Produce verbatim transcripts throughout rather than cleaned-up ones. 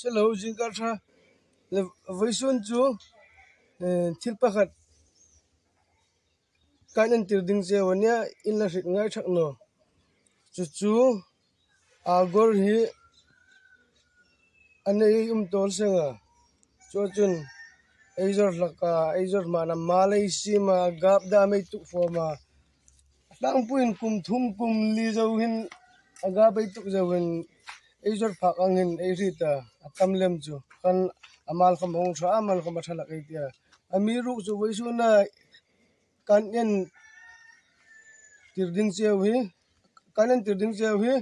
Hello, zingkar ṭha. Le, vawisun chu, eh, thil pakhat kan entir ding cheu a nia, in la hriet ngai ṭhak naw. Chu chu, Agor hi a nei um tawl seng a. Chu chun, ei zawr hlak a, ei zawr hmaa mal ei siem a, gap dam ei tuk fawm a. A tlangpuiin kum thum kum li zo hin a gap ei tuk zo hin ei zawr phak ang hin ei hriet a, a tam lem chu. Khan a mal khawm a hung ṭha, a mal khawm a ṭha hlak ei ti a. Amiruokchu vawisuna kan entir ding cheu hi, kan entir ding cheu hi,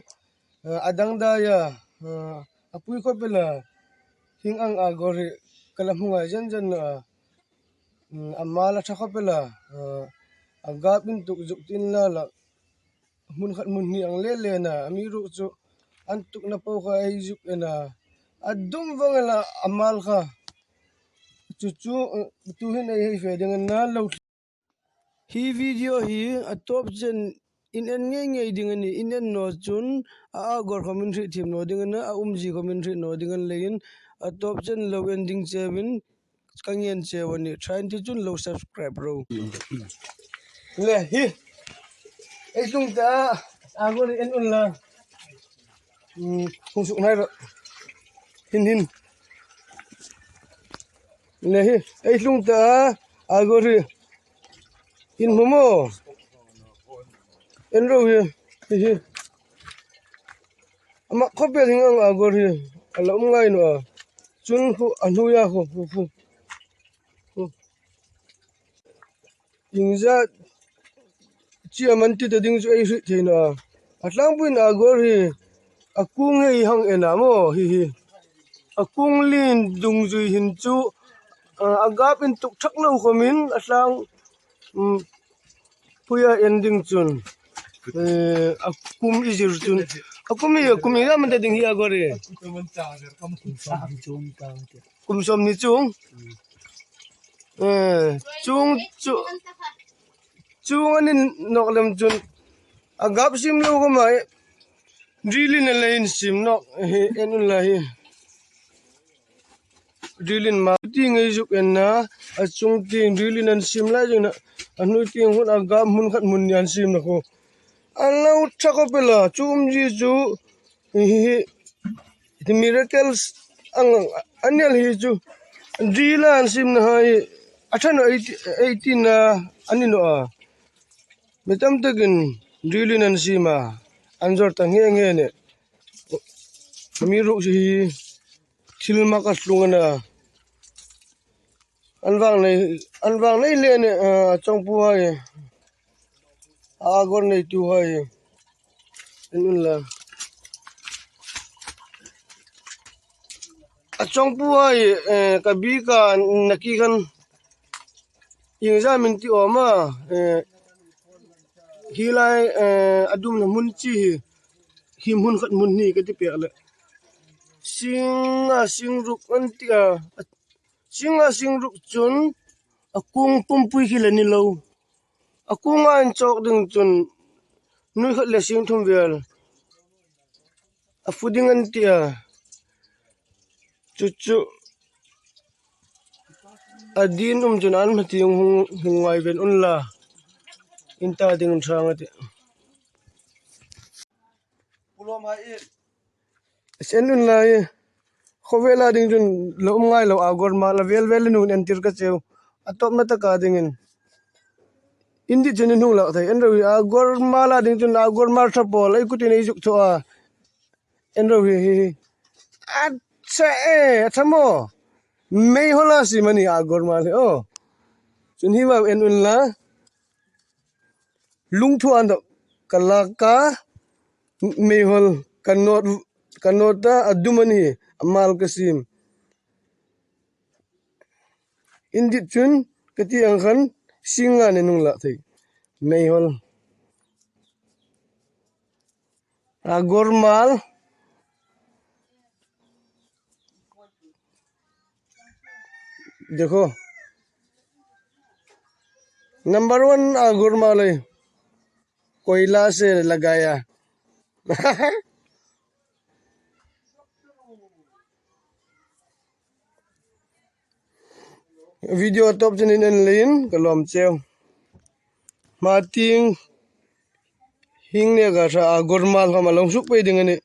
eh, a dang dai a, eh, a pui khawp el a, hieng ang Agor hi ka la hmu ngai zen zen naw a, mm, a mal a ṭha khawp el a, eh, a gap intuk zuk tin la la, hmun khat hmun hni ang le le a, amiruokchu an tukna po kha ei zuk en a, a dum vawng el a, a mal kha. Chu chu, eh, tuhin ei hei fe ding a na lo. Hi video hi a tawp chen in en ngei ngei ding a nih, in en naw chun a Agor khawm in hriet thiem naw ding a na, a umzie khawm in hriet naw ding a na leiin a tawp chen lo en ding cheu in ka ngen cheu a nih. Ṭha in ti chun lo subscribe ro. Le hi. Ei tlung ta, Agor en unla. Hmm, hung suk hnai rawh. Hin, hin. Le hi, ei tlung ta, Agor hi. Hin hmu maw. En ro hi, hi, hi. A mak khawp el hieng ang Agor hi. A la um ngai naw a. Chun khu, a hnuoia khu, khu, khu. Khu. Iengzat chie am an ti ta ding chu ei hriet thei naw a. A tlangpuiin Agor hi a kung hei hang en a maw hi hi. A kung lien dungzui hin chu, a, a gap intuk ṭhak lo khawmin a tlang, um, puia en ding chun, eh, a kum i zir chun. A kum hi, a kum hi, a man ta ding hi Agor hi. Kum sawmhni chung. Eh, chung, chu, chung a ni nawk lem chun a gap siem lo khawma, eh, drill-in a leiin siem nawk hi en unla hi. Drill-in ma ti ngei zuk en a, a chung tieng drill-in an siem lai zuk a, a hnuoi tieng hun a gap hmun khat hmun hni an siem nawk khu. A lo ṭha khawp el a, chu umzie chu, hi, hi, hi miracles ang, ang, a ni el hi chu. Drill-a an siemna hai, a ṭha naw ei ti, ei tina a ni naw a. Mi tam takin drill-in an siem a, an zawr ta nghe nghe a nih. Amiruokchu hi thil mak a tlung a na. An vang nei, an vang nei le ni, eh, a chawngpuhai, a Agor neituhai. En unla. A chawngpuhai, eh, ka bik a na ki khan iengzat am in ti awm a, eh, hi lai, eh, a dumna hmun chi hi, hi hmun khat hmun hni ka ti pek le. Singa singruk an ti a, singa singruk chun a kung pumpui khi la ni lo. A kunga inchawk ding chun hnuoi khat le sing thum vel a fu ding an ti a. Chu chu a din um chun an hma tieng hung, hung ngai ven unla. In ta ding ṭhang a tih. En unla hi. Khawvela ding chun lo um ngai lo, Agor mal a vel vel nun entir ka cheu. A tawpna taka dingin. Indit chun in hung lak thei. En ro hi Agor mal a ding chun Agor mal ṭha pawl ei kutin ei zuk thaw a. En ro hi, hi, hi. A ṭha e, a ṭha maw. Meihol a siem a ni Agor mal hi, aw. Chun hi va en unla. Lungthu an dawk ka lak a, meihol ka nawt, ka nawt a, a dum a ni, a mal ka siem. Indit chun ka ti ang khan singa nei nung lak thei. Meihol. Agor mal. देखो, number one Agor mal है, कोयला से लगाया। Video tawp chen in en leiin ka lawm cheu. Hma tieng hieng nêka ṭha a gormal khawm a lo suk pei ding a nih.